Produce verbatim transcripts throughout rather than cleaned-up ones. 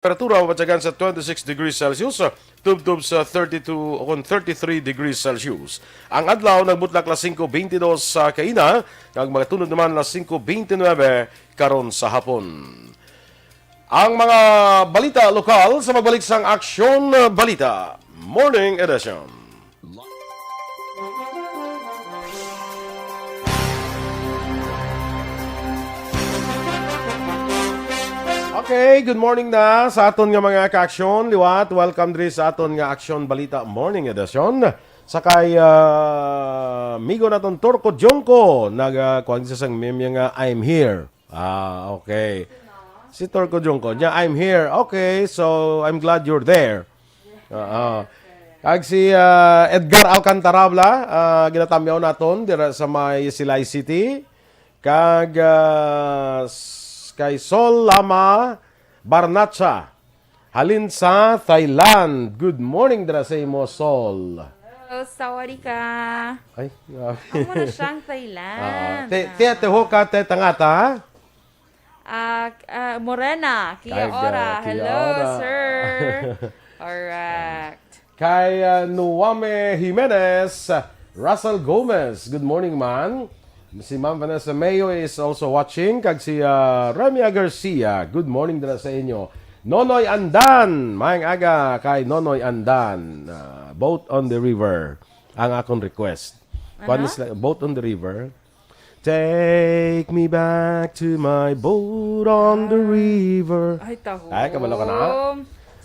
Temperatura mabatyagan sa twenty-six degrees Celsius, tubtob sa thirty-two o kon thirty-three degrees Celsius. Ang adlaw nagbutlak las singko bentidós sa kaina, kag magatunod naman las singko bentinuebe karon sa hapon. Ang mga balita lokal sa magbalik sang Aksyon Balita Morning Edition. Okay, good morning na sa aton nga mga kaaksyon. Liwat, welcome diri sa aton nga Aksyon Balita Morning Edition. Sa kay, ah, amigo naton Turco Junco, nag, ah, kuwan siya sang meme nga, "I'm here." Ah, okay. Si Turco Junco, niya, "I'm here." Okay, so I'm glad you're there. Oo. Kag si, ah, Edgar Alcantarabla, ah, ginatamyaw naton dira sa may Silay City. Kag, ah, s-, kay Sol Lama Barnacha, halin sa Thailand. Good morning dira sa imo, Sol. Hello, sawadee ka. Ay, grabe. Amo na siyang Thailand. Ah, te, te, te ho ka, te tangata, ha? Ah, ah, Morena, Kia Kay, ora. ah, Kia Hello, ora. sir. Correct. Kay, ah, Nuame Jimenez, Russell Gomez, good morning, man. Si Ma'am Vanessa Mayo is also watching. Kag si, ah, Remia Garcia, good morning dira sa inyo. Nonoy Andan, maayong aga kay Nonoy Andan. Ah, boat on the river ang akong request. Kuwan Ano? sila, boat on the river. Take me back to my boat on the river. Ay, taho. Ay, kabalo ka na?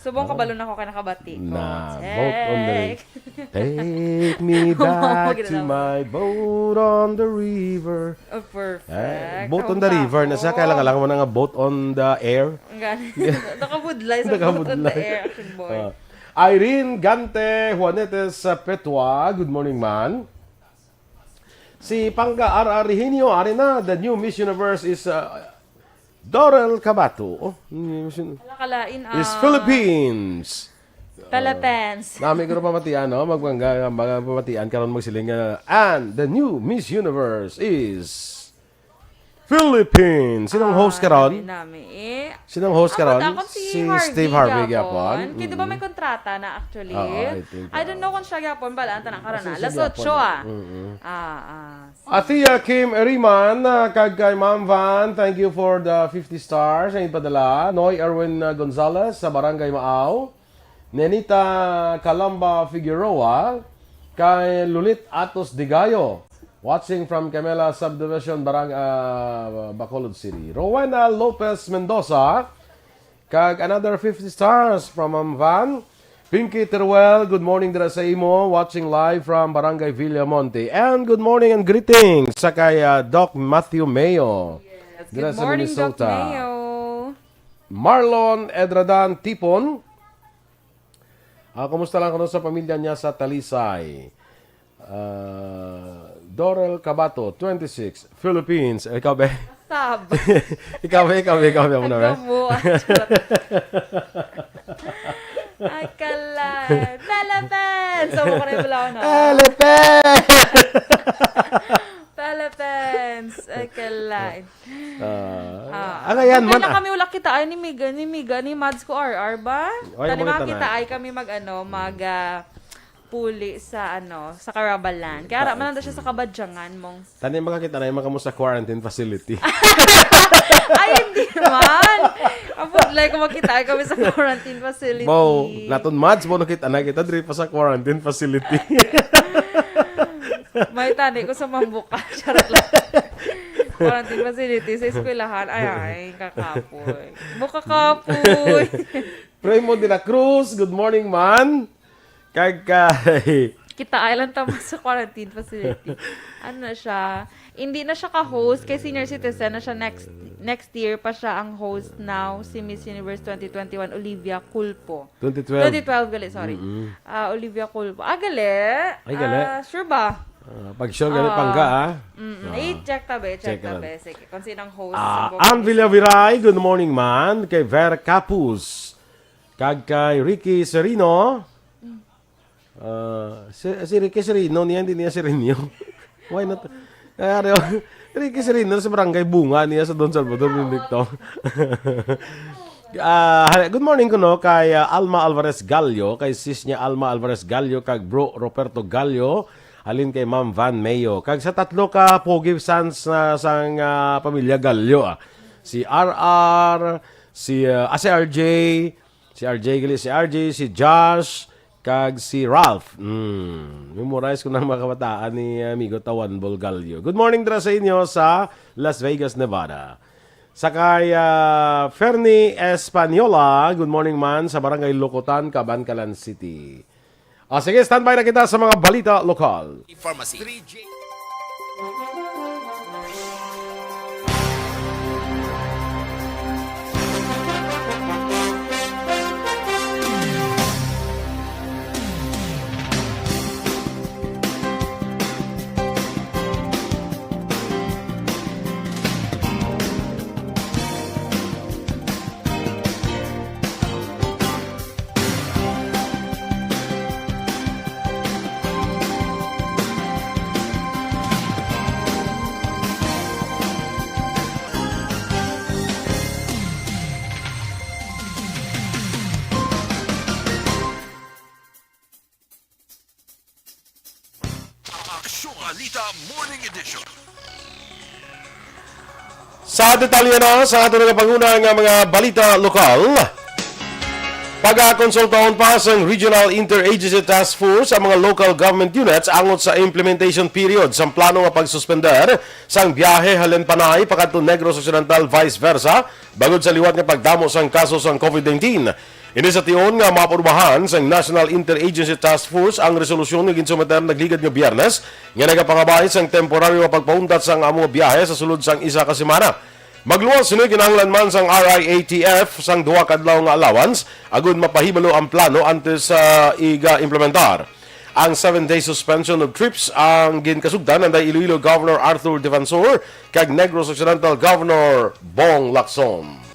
Subong Oh. kabalo na ako kay nakabati ko. Na, boat on the Take. Take me Mao, back to ginagawa. my boat on the river. Oh, perfect. Eh, boat on Ang the river na siya. taho. Kailangan lang mo na nga boat on the air. Ang gani. Nakabudlay sa boat on the Nakabudlay. air, action boy. Ah. Irene Gante Juanetes sa Petua. Good morning, man. Si Pangga R R Higinio, ari na, the new Miss Universe is, uh, Dorel Cabato. Oh, new Miss Un-, Wala kalain, is ah. Philippines. Philippines. Nami ko na pamatian, no? Magpangga, mga pamatian, karon magsiling nga, "And the new Miss Universe is Philippines." Sinong host Ah, karon? nami, nami, eh. Sinong host Ako karon? ta, akong si Si Harvey Steve Harvey gyapon. gyapon. Kay di ba Mm. may kontrata na, actually? Oo, I think, I don't oo. know kung siya gyapon, balaan ta na karon Kasi na. siya Alas otso, gyapon. ah. Mm-mm. Ah, ah. Athea Kim Eriman, ah, kag kay Ma'am Van, thank you for the fifty stars ang ipadala. Noy Erwin, ah, Gonzalez sa Barangay Maaw. Nenita Calamba Figueroa, kay Lulit Atos Digayo, watching from Camela Subdivision, Barang-, ah, Bacolod City. Rowena Lopez Mendoza, kag another fifty stars from Ma'am Van. Pinky Teruel, good morning dira sa imo, watching live from Barangay Villamonte. And good morning and greetings sa kay, ah, Doc Matthew Mayo. Yes, dira good sa morning, Doc Minnesota. Mayo. Marlon Edradan Tipon, Ah, kumusta lang kuno sa pamilya niya sa Talisay? Ah, Dorel Cabato, twenty-six, Philippines. Ikaw, be? Sab. Ikaw, be, ikaw, be, ikaw, be, muna, be? Nagkabuo. Charot. Ay, kalay. Philippines! So, mo ko na yung bulaw, no? Philippines! Philippines! Ay, kalay. Ah, Ah, ang ayan dugay man, na ah. kami wala kita ay ni Miga, ni Miga, ni Mads ko R R ba? Ay, Tani mo kita na. makakita ay kami mag, ano, mag, ah, puli sa, ano, sa Karabalan. Kaya ara man lang siya sa Kabadyangan mong Tani makakita na yung mga mo sa quarantine facility. Ay, hindi man. Ang budlay ko makita ay kami sa quarantine facility. Wow, naton Mads mo nakita na kita diri pa sa quarantine facility. May tani ko sa Mambuka. Charot lang. Quarantine facility sa eskwelahan. Ay, ay, kakapoy. Mo kakapoy. Primo de la Cruz, good morning, man. Kag kay Kita ay lang tama sa quarantine facility. Ano na siya? Hindi na siya ka-host kay senior citizen na siya next next year pa siya ang host now si Miss Universe twenty twenty-one Olivia Culpo. Twenty twelve. Twenty twelve gali, sorry. Mm-mm. Ah, Olivia Culpo. Ah, gali? Ay, gali. Ah, sure ba? Ah, pag sure gali, Ah. pangga, ah. Mm-mm. Ah. I-check ta, be. Check Check ta, lang. be. Sige, kung sinong host Ah, sa Ann Villaviray, good morning, man. Kay Ver Capus. Kag kay Ricky Serino. Mm. Ah, si, si Ricky Serino niya, hindi niya Serino. Why not? Kaya, ano, Ricky Serino sa barangay Bunga niya sa Don Salvador Benedicto. Ah, hal-, good morning kuno kay, ah, Alma Alvarez Gallo, kay sis niya Alma Alvarez Gallo, kag Bro Roberto Gallo, halin kay Ma'am Van Mayo. Kag sa tatlo ka pogi sons na sang, ah, pamilya Gallo, ah. Si R R, si, ah, ah, si R J, si R J gali, si R J, si Josh, kag si Ralph. Hmm, memorize ko ng mga kabataan ni Amigo Tawan Bolgallo. Good morning dira sa inyo sa Las Vegas, Nevada. Sa kay, ah, Fernie Española, good morning man sa Barangay Locotan, Kabankalan City. Ah, sige, standby na kita sa mga balita lokal. Pharmacy. Aksyon Balita Morning Edition. Sa detalye na sa ato nagapanguna nga mga balita lokal, pagakonsultahon pa sang Regional Interagency Task Force ang mga local government units angot sa implementation period sang plano nga pagsuspender sang biyahe halin Panay pakadto Negros Occidental, vice versa, bangod sa liwat nga pagdamo sang kaso sang COVID nineteen. Ini sa tion nga maaprubahan sang National Interagency Task Force ang resolusyon nga ginsumiter nagligad nga Biyernes nga nagapangabay sang temporaryo nga pagpauntat sang amo nga biyahe sa sulod sang isa ka semana. Magluwas sini kinahanglan man sang R I A T F sang duha ka adlaw nga allowance agud mapahibalo ang plano antes sa iga-implementar. Ang seven-day suspension of trips ang ginkasugdan anday Iloilo Governor Arthur Defensor kag Negros Occidental Governor Bong Lacson.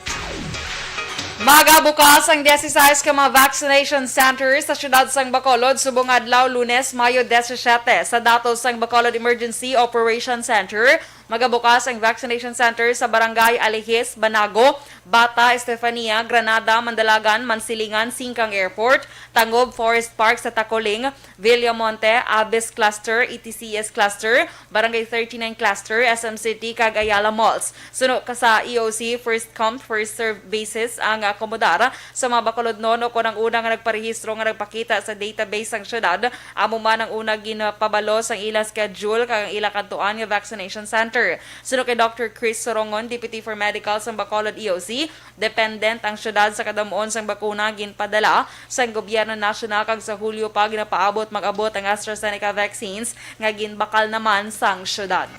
Magabukas ang disisais ka mga vaccination centers sa siyudad sang Bacolod subong adlaw, Lunes, Mayo disisiete. Sa datos sang Bacolod Emergency Operation Center, magabukas ang vaccination center sa Barangay Alihis, Banago, Bata, Estefania, Granada, Mandalagan, Mansilingan, Singkang Airport, Tangob, Forest Park sa Tacoling, Villamonte, Abis Cluster, E T C S Cluster, Barangay thirty-nine Cluster, S M City, kag Ayala Malls. Suno ka sa E O C, first come, first serve basis ang akomodar sa mga Bacolodnon o kon ang una nga nagparehistro nga nagpakita sa database sang syudad, amo man ang una ginpabalo sang ila schedule kag ang ila kadtuan nga vaccination center. Suno kay Doctor Chris Sorongon, Deputy for Medical sang Bacolod E O C, dependent ang syudad sa kadamuon sang bakuna ginpadala sang gobyerno nasyonal kag sa Hulyo pa ginapaabot mag-abot ang AstraZeneca vaccines nga ginbakal naman sang syudad.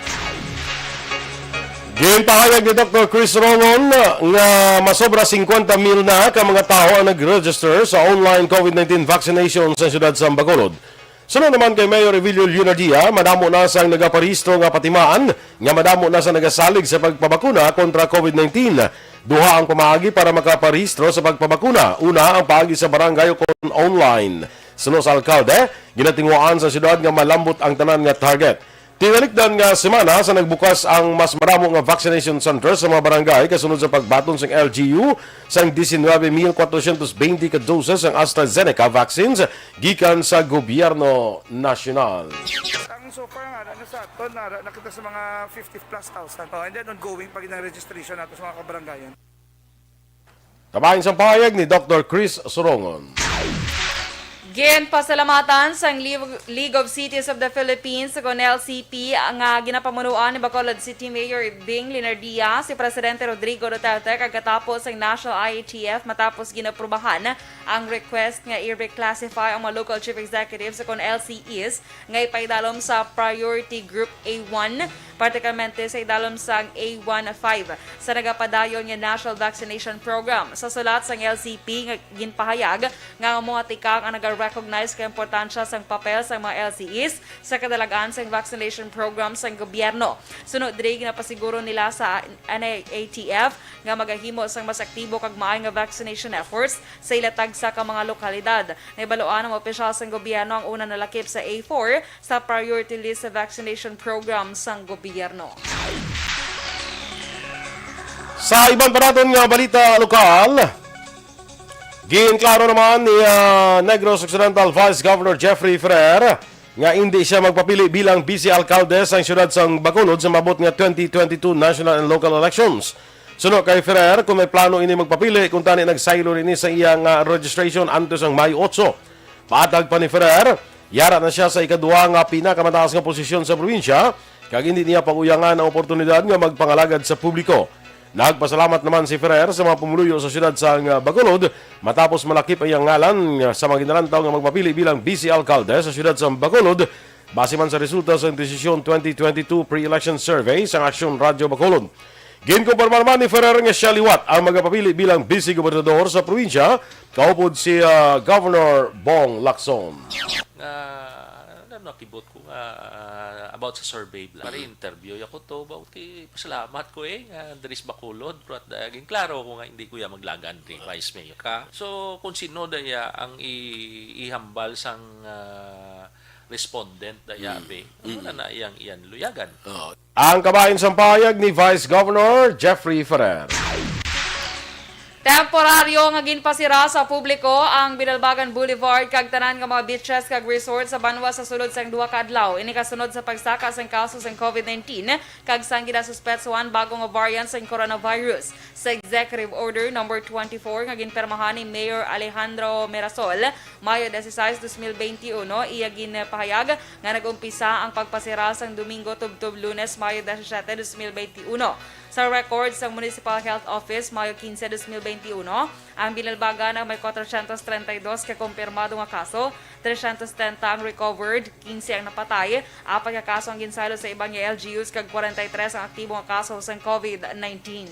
Ginpahayag ni Doctor Chris Rongon nga masobra singkwenta mil na ka mga tawo ang nag-register sa online COVID nineteen vaccination sa siyudad sa Bacolod. Suno naman kay Mayor Evilio Leonardia, madamo na sang nagaparehistro nga patimaan nga madamo na sa nagasalig sa pagpabakuna kontra COVID nineteen. Duha ang pamaagi para makaparehistro sa pagpabakuna. Una, ang paagi sa barangay o kon online. Suno sa alkalde, ginatinguhaan sa siyudad nga malambot ang tanan nga target. Tinalikdan nga semana sa nagbukas ang mas maramo nga vaccination center sa mga barangay kasunod sa pagbaton sang L G U sang diecinuebe mil cuatrocientos veinte ka doses sang AstraZeneca vaccines gikan sa gobyerno nasyonal. Ang so far nga, na sa aton, na, nakita sa mga fifty plus thousand. Oh, and then ongoing pa gid ang registration nato sa mga kabarangayan. Kabahin sang pahayag ni Doctor Chris Surongon. Ginpasalamatan sang League League of Cities of the Philippines, kon L C P, nga ginapamunuan ni Bacolod City Mayor Bing Leonardia si Presidente Rodrigo Duterte kagkatapo sang National I A T F matapos ginaprubahan ang request nga i-reclassify ang mga local chief executives, kon L C Es, nga ipaidalom sa Priority Group A one, particularmente sa idalom sang A one five sa nagapadayon nga National Vaccination Program. Sa sulat sang L C P nga ginpahayag nga ang mga tikang ang naga-recognize ka importansya sang papel sang mga L C Es sa kadalag-an sang vaccination program sang gobyerno. Suno diri, ginapasiguro nila sa N I A T F nga magahimo sang mas aktibo kag maayo nga vaccination efforts sa ila tagsa ka mga lokalidad. Nahibaluan ang opisyal sang gobyerno ang una nalakip sa A four sa priority list sa vaccination program sang gobyerno. Sa iban pa naton nga balita lokal, Ginklaro naman ni, ah, Negros Occidental Vice Governor Jeffrey Ferrer nga indi siya magpapili bilang vice alkalde sang siyudad sang Bacolod sa maabot nga twenty twenty-two national and local elections. Suno kay Ferrer, kung may plano ini magpapili, kung tani nagsaylo ini sa iyang, ah, registration antes ang May otso. Paatag pa ni Ferrer, yara na siya sa ikaduha nga pinakamataas nga posisyon sa probinsya, kag hindi niya pag-uyangan ang oportunidad nga magpangalagad sa publiko. Nagpasalamat naman si Ferrer sa mga pumuluyo sa siyudad sang, ah, Bacolod matapos malakip ang iyang ngalan, ah, sa mga ginalantaw nga magpapili bilang vice alkalde sa siyudad sang Bacolod, base man sa resulta sang Desisyon twenty twenty-two Pre-Election Survey sang Aksyon Radyo Bacolod. Ginkumpirma naman ni Ferrer nga siya liwat ang magapapili bilang vice gobernador sa probinsya, kaupod si, ah, Governor Bong Lacson. Nga, ano, nakibot ko nga, ah, about sa survey bla. Pare, interview ako to, about kay pasalamat ko eh, nga diri sa Bacolod, pero at, ah, ginklaro ko nga hindi ko ya maglagan ni Vice Mayor ka. So, kung sino daya ang i-, ihambal sang, ah, respondent daya, be, ano na na iyang iyan luyagan? Oo. Ang kabahin sang pahayag ni Vice Governor Jeffrey Ferrer. Temporaryo nga ginpasira sa publiko ang Binalbagan Boulevard kag tanan nga mga beaches kag resort sa banwa sa sulod sang duha ka adlaw. Ini kasunod sa pagsaka sang kaso sang COVID nineteen kag sang ginasuspetsuhan bago nga variant sang coronavirus. Sa Executive Order Number twenty-four nga ginpirmahan ni Mayor Alejandro Mirasol, Mayo dieciséis, dos mil veintiuno, iya ginpahayag nga nag-umpisa ang pagpasira sang Domingo tubtob Lunes, Mayo disisiete, dos mil veintiuno. Sa record sang Municipal Health Office, Mayo quince, dos mil veintiuno, ang Binalbagan ang may cuatrocientos treinta y dos ka kumpirmado nga kaso, trescientos setenta ang recovered, quince ang napatay, apat ka kaso ang ginsaylo sa iban nga L G Us, kag kwarenta y tres ang aktibo nga kaso sang COVID nineteen.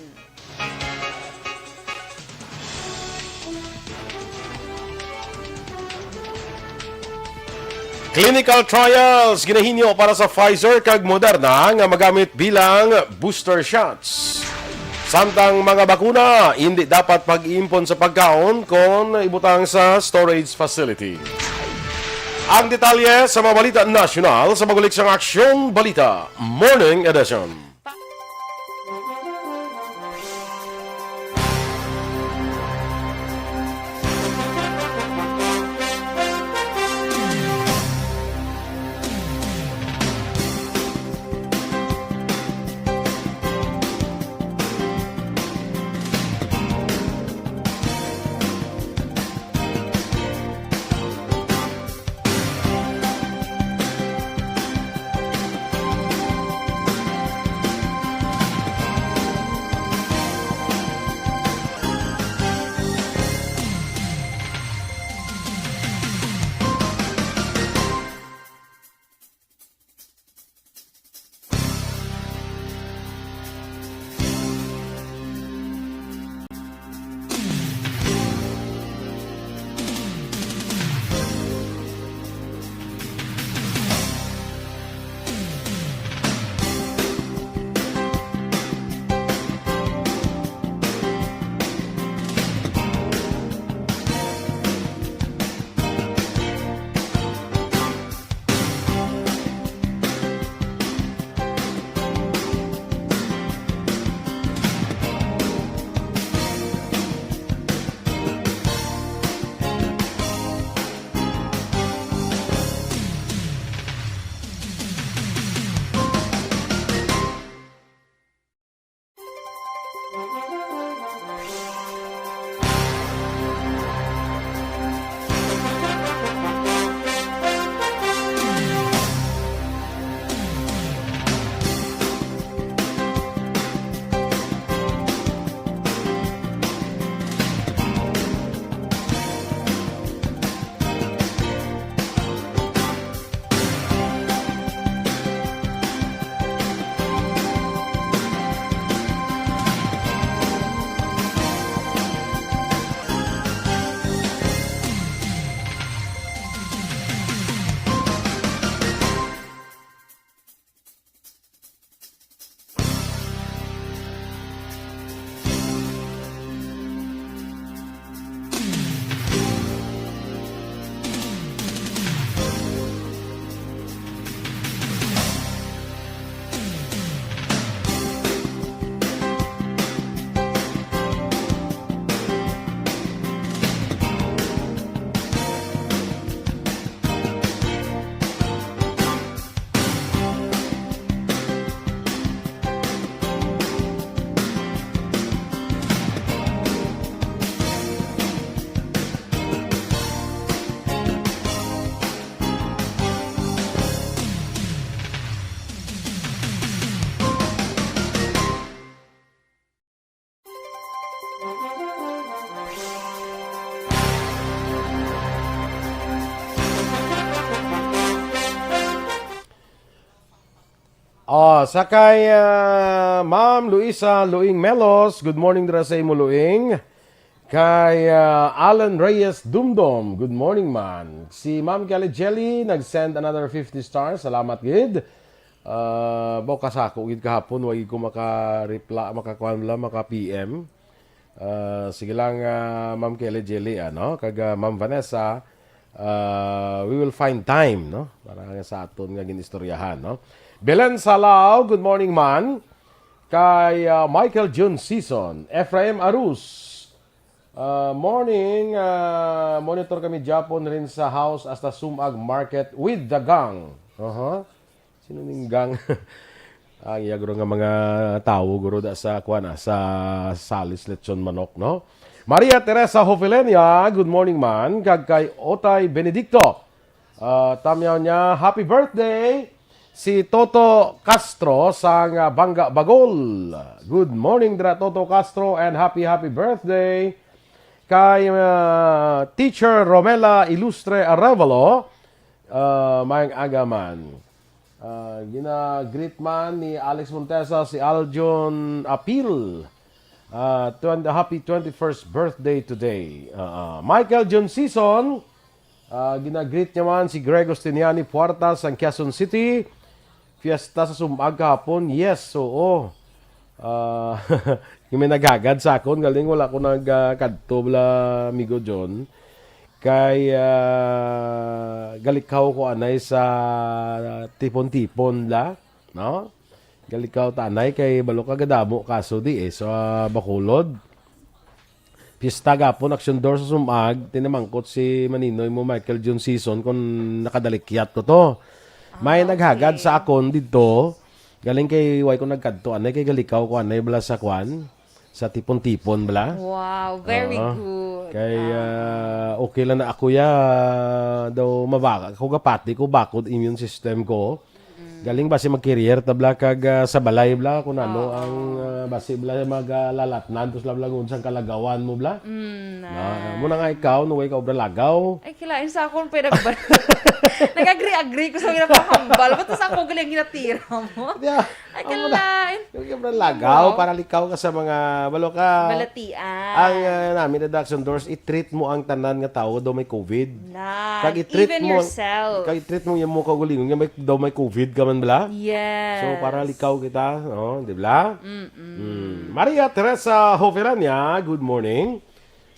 Clinical trials ginahinyo para sa Pfizer kag Moderna nga magamit bilang booster shots. Samtang mga bakuna, hindi dapat pag-iimpon sa pagkaon kon ibutang sa storage facility. Ang detalye sa mga balita nasyonal sa pagbalik sang Aksyon Balita Morning Edition. Oh, sa kay, ah, Ma'am Luisa Luing Melos, good morning dira sa imo, Luing. Kay, ah, Alan Reyes Dumdom, good morning, man. Si Ma'am Kelly Jelly nag-send another fifty stars. Salamat gid. Ah, baw kasako gid kahapon, wa gid ko maka-reply, makakuan lang, maka-P M. Ah, sige lang, ah, Ma'am Kelly Jelly, ano, kag, ah, Ma'am Vanessa, ah, we will find time, no, para nga sa aton nga ginistoryahan, no. Belen Salao, good morning, man. Kay, ah, Michael Jun Season, Ephraim Arus, ah, morning, ah, monitor kami Japon rin sa house hasta Sumag Market with the gang. Aha. Sino ning gang? Ang iya guro nga mga tawo guro da sa kuan, ah, sa Salis Lechon Manok, no? Maria Teresa Hofelenia, good morning, man. Kag kay Otay Benedicto, ah, tamyaw niya, happy birthday. Si Toto Castro sang, ah, Banga Bagol. Good morning dira, Toto Castro, and happy, happy birthday. Kay, ah, Teacher Romela Ilustre Arevalo, ah, maayong aga, man. Ah, gina-greet man ni Alex Montesa si Aljon Apil. Ah, twenty, happy twenty-first birthday today. Ah, ah. Michael John Season, ah, gina-greet niya man si Greg Ostiniani Puerta sang Quezon City. Fiesta sa Sumag kahapon. Yes, oo. Ah, yung may naghagad sa akon, galing wala ko nagkadto bala, amigo John. Kay, ah, galikaw ko anay sa tipon-tipon la, no? Galikaw ta anay kay balo ka gadamo kaso di eh, sa Bacolod. Pista gapon, Action Door sa Sumag, tinamangkot si Maninoy mo Michael Jun Season kung nakadalikyat ko to. May Ah, naghagad okay. sa akon didto, galing kay way ko nagkadto anay, kay galikaw ko anay bala sa kwan, sa tipon-tipon bala. Wow, very Oo. good. Kay, Ah. ah, okay lang na ako ya, daw mabaka, ako gapati ko, bakod immune system ko. Mm. Galing basi mag-career ta bala kag, ah, sa balay bala kung ano Oo. ang, ah, basi bala mag, ah, lalatnan, tapos lang bala kung saan kalagawan mo bala. Mm, Na, na. Muna nga ikaw, no way ka obra lagaw. Ay, kilain sa akong pinagba-, nag-agree-agree ko sa ginapahambal. Ba't sa ako galing ginatira mo? Yeah. Ay, Amo na. Kilain. Yung obra lagaw, Wow. para likaw ka sa mga, balo ka. Balatian. Ang, ah, namin, the Action Doors, i-treat mo ang tanan nga tawo daw may COVID. Na, Kag i-treat even mo, yourself. kag i-treat mo yung mga kaugalingon nga may, daw may COVID ka man bala. Yes. So, para likaw kita, no? Di ba? Mm-mm. Mm. Maria Teresa Hoferania, good morning.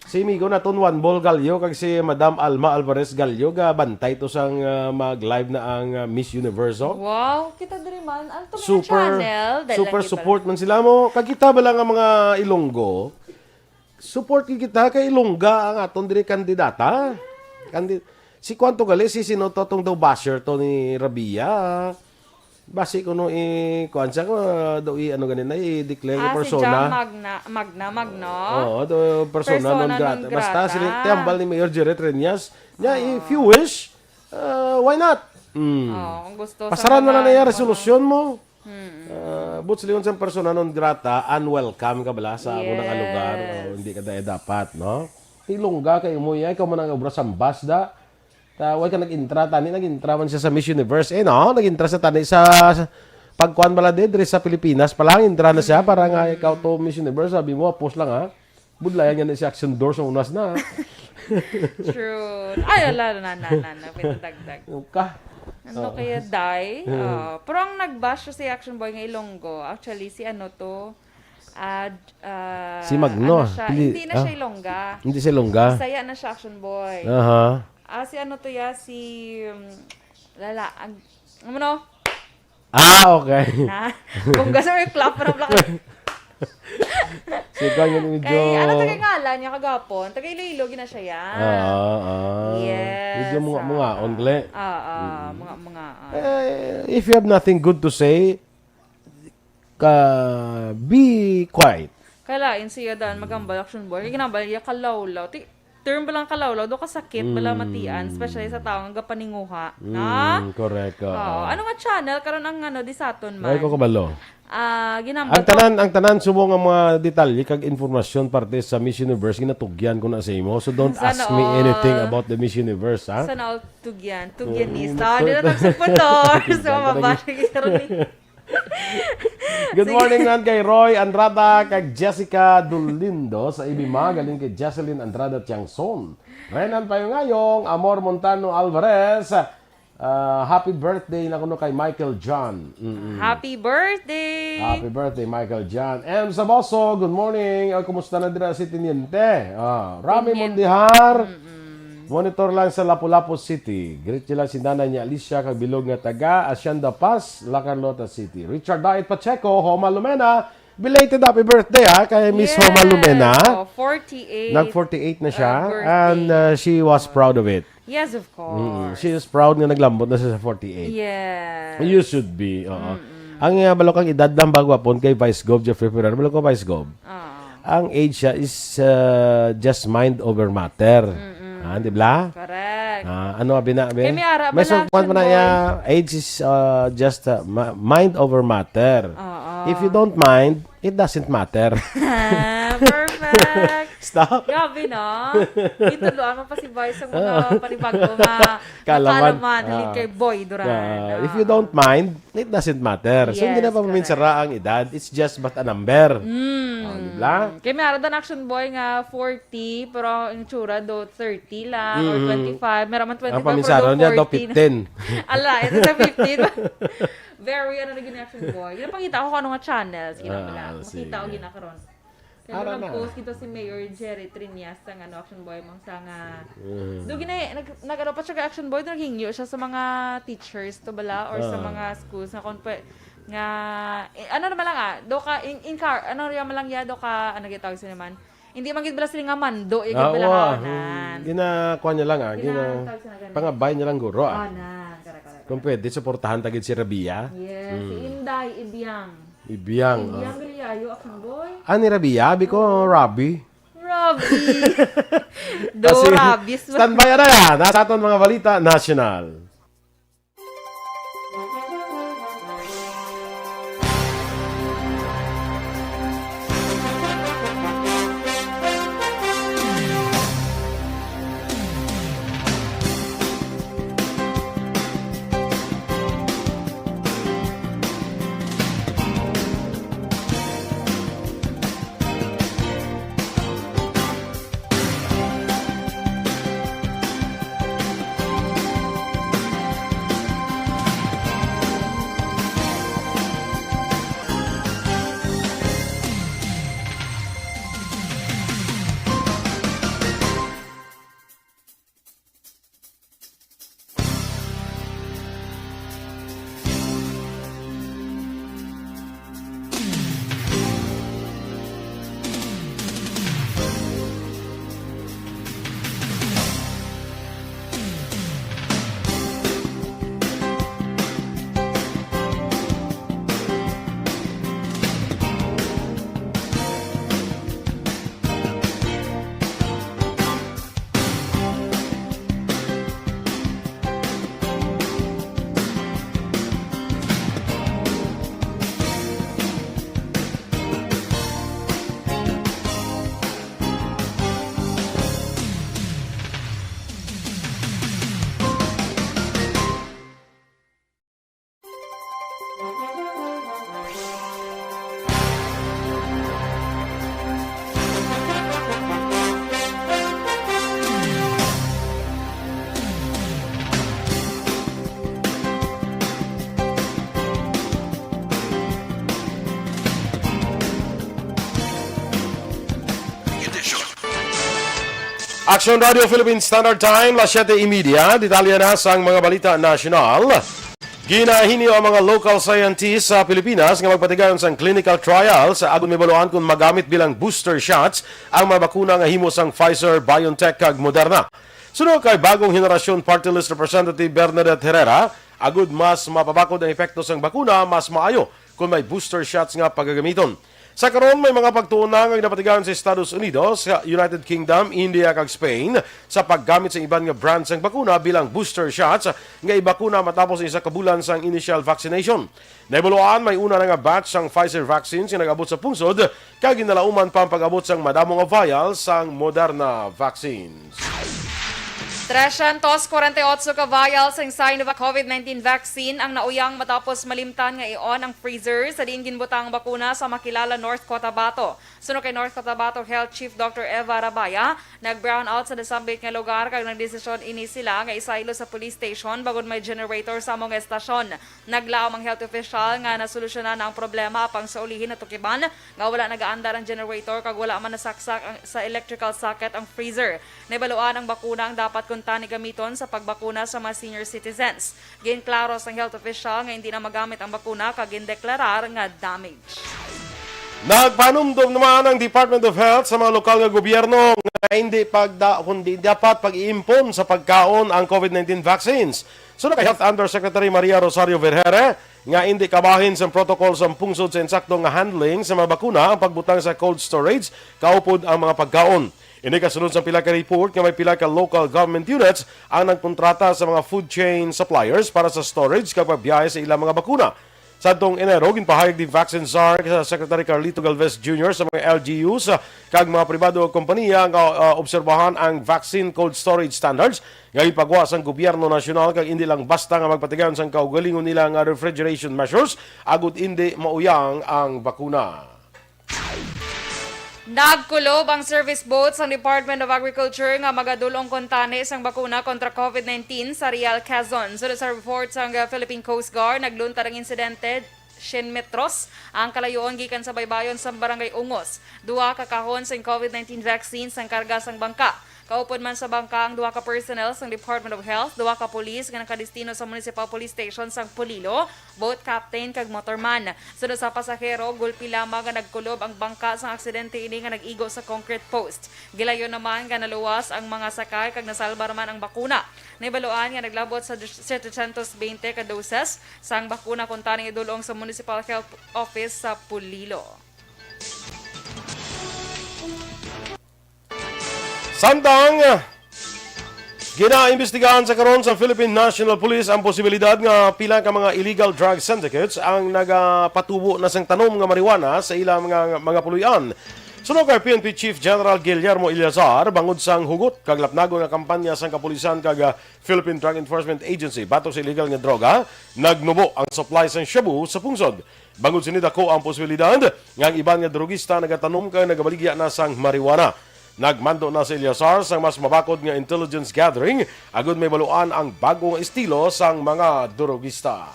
Si amigo naton Juan Bol Gallo kag si Madam Alma Alvarez Gallo, ga bantay to sang, ah, mag-live na ang, ah, Miss Universo. Wow, kita diri man. Ang to mga Super, channel, dala super kita. Support man sila mo. Kag kita bala nga mga Ilonggo, support gid kita kay Ilongga ang aton diri kandidata. Kandi-, si kwan to gali, si sino to tong daw basher to ni Rabia. Basi kuno i-, kuwan siya, ko, daw i-, ano gani na, i-declare nga Ah, si persona. John Magna, Magna, Magno? Oo, daw persona Persona non grata. non Basta grata. sila, tiambal ni Mayor Jerry Treñas. Niya, Oo. if you wish, uh, why not? Mm. Oo, kung gusto sa Pasaran na mga lang na yung ano. resolusyon mo. Mm. Ah, but silingon sa persona non grata, unwelcome ka bala sa amo nga lugar. Yes. O, hindi ka daya dapat, no? Ilongga kay mo, ya, ikaw man ang obra sa ambas, da. Ta, way ka nag-intra, tani, nag-intra man siya sa Miss Universe. Eh, no? Nag-intra sa tani sa, sa pagkuan bala din, diri sa Pilipinas pa lang, intra na siya, para nga ikaw to Miss Universe, sabi mo, post lang, ha? Budlayan nga na si Action Doors sa unas na, ha? True. Ay, ala, na, na, na, na, pinadagdag. Ano ka? Ano Oo. kaya, Day? Hmm. Ah, pero ang nag-bash sa si Action Boy nga Ilonggo, actually, si ano to, ah, j-, ah, Si Magno, ano siya? hindi, Hindi na ah, siya Ilongga. hindi siya Ilongga. Bisaya na siya, Action Boy. Aha. Ah, si ano to ya? Si, um, lala, ag-, ano no? Ah, okay. Na, kung gusto mo yung clap, parang black. Si Kwan yun, medyo Kay, ano, taga ngalan niya kagapon? Taga Iloilo, gina siya yan. Ah, ah. Yes, Medyo mga, ah. mga ongle. Ah, ah, Mm. mga, mga, ah. Eh, if you have nothing good to say, ka, be quiet. Kalain siya dan, magambal Action Boy. Kaya ginambal niya kalawlaw. Ti-, term ba lang kalawlaw? Do kasakit, bala Mm. matian, especially sa tao nga gapaninguha. Mm, Na? correct, oo. Oo. Ano nga channel? Karon ang ano, di sa aton Ay, man. ko kabalo. Ah, ginambal Ang ko. tanan, ang tanan, sumo nga mga detalye kag informasyon parte sa Miss Universe, ginatugyan ko na sa imo. So don't Sana ask me anything all. about the Miss Universe, ha? Sana all tugyan. Tugyanista. Mm, Di na tag-, tagsuputor. Sa Tugyan, mabalik karon ni. Good morning nan kay Roy Andrada, kag Jessica Dolindo sa Ibima, galing kay Jesselyn Andrada Tiangson. Renan Payungayong, Amor Montano Alvarez, ah, happy birthday na kuno kay Michael John. Mm-mm. Happy birthday! Happy birthday, Michael John. M Saboso, good morning. Ay, kumusta na dira si Teniente? Ah, Rami Teniente. Mondihar. Mm-mm. Monitor lang sa Lapu-Lapu City. Greet nila si Nanay niya Alicia kag bilog nga taga Hacienda Paz, La Carlota City. Richard Diet Pacheco, Homa Lumena. Belated happy birthday, ha, kay Miss Homa Lumena. Yes. Oh, forty-eight. Nag forty-eight na siya, Uh, birthday. And, uh, she was proud of it. Yes, of course. Mm, she is proud nga naglambot na siya sa forty-eight. Yes. You should be, oo. Mm-mm. Ang, uh, balok ang edad lang bago apon kay Vice Gov Jeffrey Ferrer. Balok ko, Vice Gov. Oo. Ang age siya is, uh, just mind over matter. Mm-mm. Ah, di ba? Correct. Ah, ano, abi na, abi? Kay may ara May man sungkuan pa na Action Boy. Iya, age is, uh, just, uh, ma-, mind over matter. Oo. If you don't mind, it doesn't matter. Perfect. Stop. Grabe, no? Gintudloan mo pa si Vice sa mga Ah. panibago nga Kaalaman. Kaalaman, Ah. Kay Boy Duran. Ah, if you Ah. don't mind, it doesn't matter. So, hindi Yes, na pa correct. Maminsara ang edad. It's just but a number. Mm. Ah, di ba? Kay may ara dan Action Boy nga forty, pero ang itsura do thirty lang or Mm. twenty-five. May ra man Ang twenty-five, pero paminsara do niya, do forty na. Fifteen. Ala, ito sa fifteen. Very, ano, naging Action Boy. Ginapangita ko kung ano nga channel. Sige lang Ah, pala. Makita ko sige. Ginakaroon. Kaya Ara nung na. Nag-post kito si Mayor Jerry Triñas sa, ano, Action Boy, mang sa nga, Mm. do gina-, nag-, nag-, ano pa siya kay Action Boy, do naghingyo siya sa mga teachers to bala or sa Ah. mga schools nga kung pwe-, nga, eh, ano naman lang, ah, do ka, in, in car, ano, riyan man lang ya, do ka, ano, gitawag sa naman, hindi man gid bala sila nga mando, ya gid Ah, bala oo, ah. Kaonan. Hmm. Ginakuha niya lang, ah. Gina-, Ginatawag sa nga ganun. Pangabay niya lang guro, ah. Oh, na, correct, correct, Kung correct. Pwede, suportahan ta gid si Rabia. Yes, si Mm. Inday Ibiang. Ibiang, Ibiang ah. Galiayo, Action Boy. Ah, ni Rabia? Abi ko, Rabi. Rabi. Do Kasi, Rabis. Standby na yan. Nasa aton mga balita nasyonal. Action Radio Philippine Standard Time, las siete y media. Detalye na sang mga balita nasyonal. Ginahinyo ang mga local scientists sa Pilipinas nga magpatigayon sang clinical trials agud mahibaluan kon magamit bilang booster shots ang mga bakuna nga himo sang Pfizer, BioNTech kag Moderna. Suno kay Bagong Henerasyon Party List Representative Bernadette Herrera, agud mas mapabakod ang epekto sang bakuna, mas maayo kon may booster shots nga pagagamiton. Sa karon, may mga pagtuon na nga ginapatigayon sa Estados Unidos, United Kingdom, India, kag Spain sa paggamit sa iban nga brand sang bakuna bilang booster shots nga ibakuna matapos ang isa ka bulan sang initial vaccination. Nahibaluan, may una na nga batch sang Pfizer vaccines nga nag-abot sa pungsod, kag ginalauman pa ang pag-abot sang madamo nga vial sang Moderna vaccines. Trescientos cuarenta y ocho ka vial sang Sinovac COVID nineteen vaccine ang nauyang matapos malimtan nga i-on ang freezer sa diin ginbutang ang bakuna sa Makilala, North Cotabato. Suno kay North Cotabato Health Chief Doctor Eva Rabaya, nag-brownout sa nasambit nga lugar kag nagdesisyon ini sila nga isaylo sa police station bangod may generator sa amo nga estasyon. Naglaom ang health official nga nasolusyonan na ang problema, apang sa ulihi natukiban nga wala nagaandar ang generator kag wala man nasaksak ang, sa electrical socket ang freezer. Nabaluan ang bakuna ang dapat kuntani gamiton sa pagbakuna sa mga senior citizens. Ginklaro sang health official nga hindi na magamit ang bakuna kag gindeklarar nga damage. Nagpanumdom naman ang Department of Health sa mga lokal nga gobyerno nga hindi pagda, kundi dapat pag-iimpon sa pagkaon ang COVID nineteen vaccines. Suno kay Health Undersecretary Maria Rosario Vergere, nga hindi kabahin sang protocol sang pungsod sa insakto nga handling sa mga bakuna ang pagbutang sa cold storage kaupod ang mga pagkaon. Ini kasunod sa pila ka report nga may pila ka local government units ang nagkontrata sa mga food chain suppliers para sa storage kag pagbiyahe sa ilang mga bakuna. Sadtong Enero, ginpahayag ni Vaccine Czar sa Secretary Carlito Galvez Junior sa mga L G Us kag mga pribado nga kompanya nga, ah, obserbahan ang vaccine cold storage standards nga ipagwa sang gobyerno nasyonal kag indi lang basta nga magpatigayon sang kaugalingon nila nga refrigeration measures agud indi mauyang ang bakuna. Nagkulob ang service boat sang Department of Agriculture nga magadul-ong kuntani sang bakuna kontra COVID nineteen sa Real Quezon. Suno sa report sang Philippine Coast Guard, nagluntad ang insidente syen metros ang kalayoon gikan sa baybayon sang Barangay Ungos. Duha ka kahon sang COVID nineteen vaccine sang karga sang bangka. Kaupod man sa bangka ang duha ka personnel sang Department of Health, duha ka pulis nga nakadestino sa Municipal Police Station sang Polillo, boat captain kag motorman. Suno sa pasahero, gulpi lamang nga nagkulob ang bangka sang aksidente ini nga nag-igo sa concrete post. Gilayon naman nga naluwas ang mga sakay kag nasalbar man ang bakuna. Nahibaluan nga naglabot sa setecientos veinte ka doses sang bakuna kuntani idul-ong sa Municipal Health Office sa Polillo. Samtang, ginaimbestigahan sa karon sa Philippine National Police ang posibilidad nga pila ka mga illegal drug syndicates ang nagapatubo na sang tanom nga marijuana sa ilang mga, mga puloy-an. Suno kay P N P Chief General Guillermo Eleazar, bangod sang hugot kag lapnagon nga kampanya sang kapulisan kag, ah, Philippine Drug Enforcement Agency batok sa illegal nga droga, nagnubo ang supply sang shabu sa pungsod. Bangod sini, dako ang posibilidad nga ang iban nga drogista nagatanom kag nagabaligya na sang marijuana. Nagmando na si Eleazar sang mas mabakod nga intelligence gathering agud mahibaluan ang bag-o nga estilo sang mga drogista.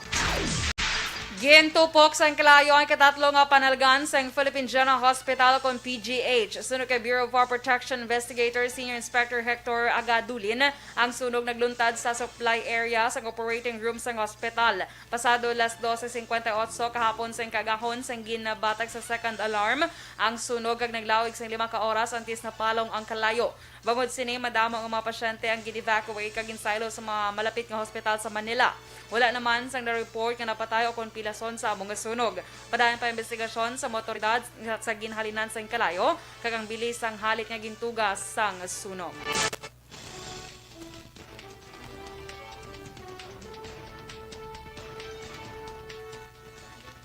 Gintupok sang kalayo ang ikatatlo nga panalgan sang Philippine General Hospital kon P G H. Suno kay Bureau of Fire Protection Investigator Senior Inspector Hector Agadulin, ang sunog nagluntad sa supply area sang operating room sang hospital. Pasado las doce cincuenta y ocho kahapon sang kaagahon sang ginbatag sa second alarm ang sunog kag naglawig sang lima ka oras antes napalong ang kalayo. Bangod sini, madamo nga mga pasyente ang gin-evacuate kag ginsaylo sa mga malapit nga hospital sa Manila. Wala naman sang na-report nga napatay o kon pilason sa amo nga sunog. Padayon pa ang investigasyon sa mga awtoridad sa, sa ginhalinan sang kalayo kag ang bili sang halit nga gintuga sang sunog.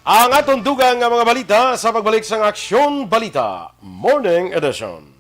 Ang aton dugang nga mga balita sa pagbalik sang Aksyon Balita Morning Edition.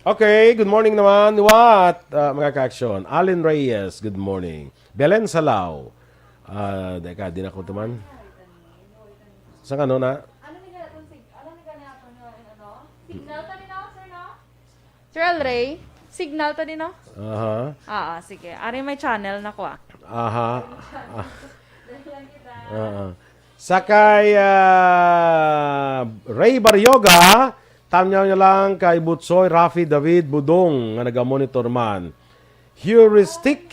Okay, good morning naman. What? Ah, mga ka-action. Allen Reyes, good morning. Belen Salao. Ah, teka, di na ko tuman. Sa ano na? Ano ni ganaton sig-, ano ni ganaton nga, ano? Signal ta ni na, sir, no? Sir Alray, signal ta din, no? Aha. Ah, ah, sige. Ari may channel na ko, ah. Aha. Ah. Dali lang kita. Ah, ah. Sa kay, ah, Ray Baryoga, tamyaw niya lang kay Butsoy, Rafi, David, Budong, nga naga-monitor man. Heuristic.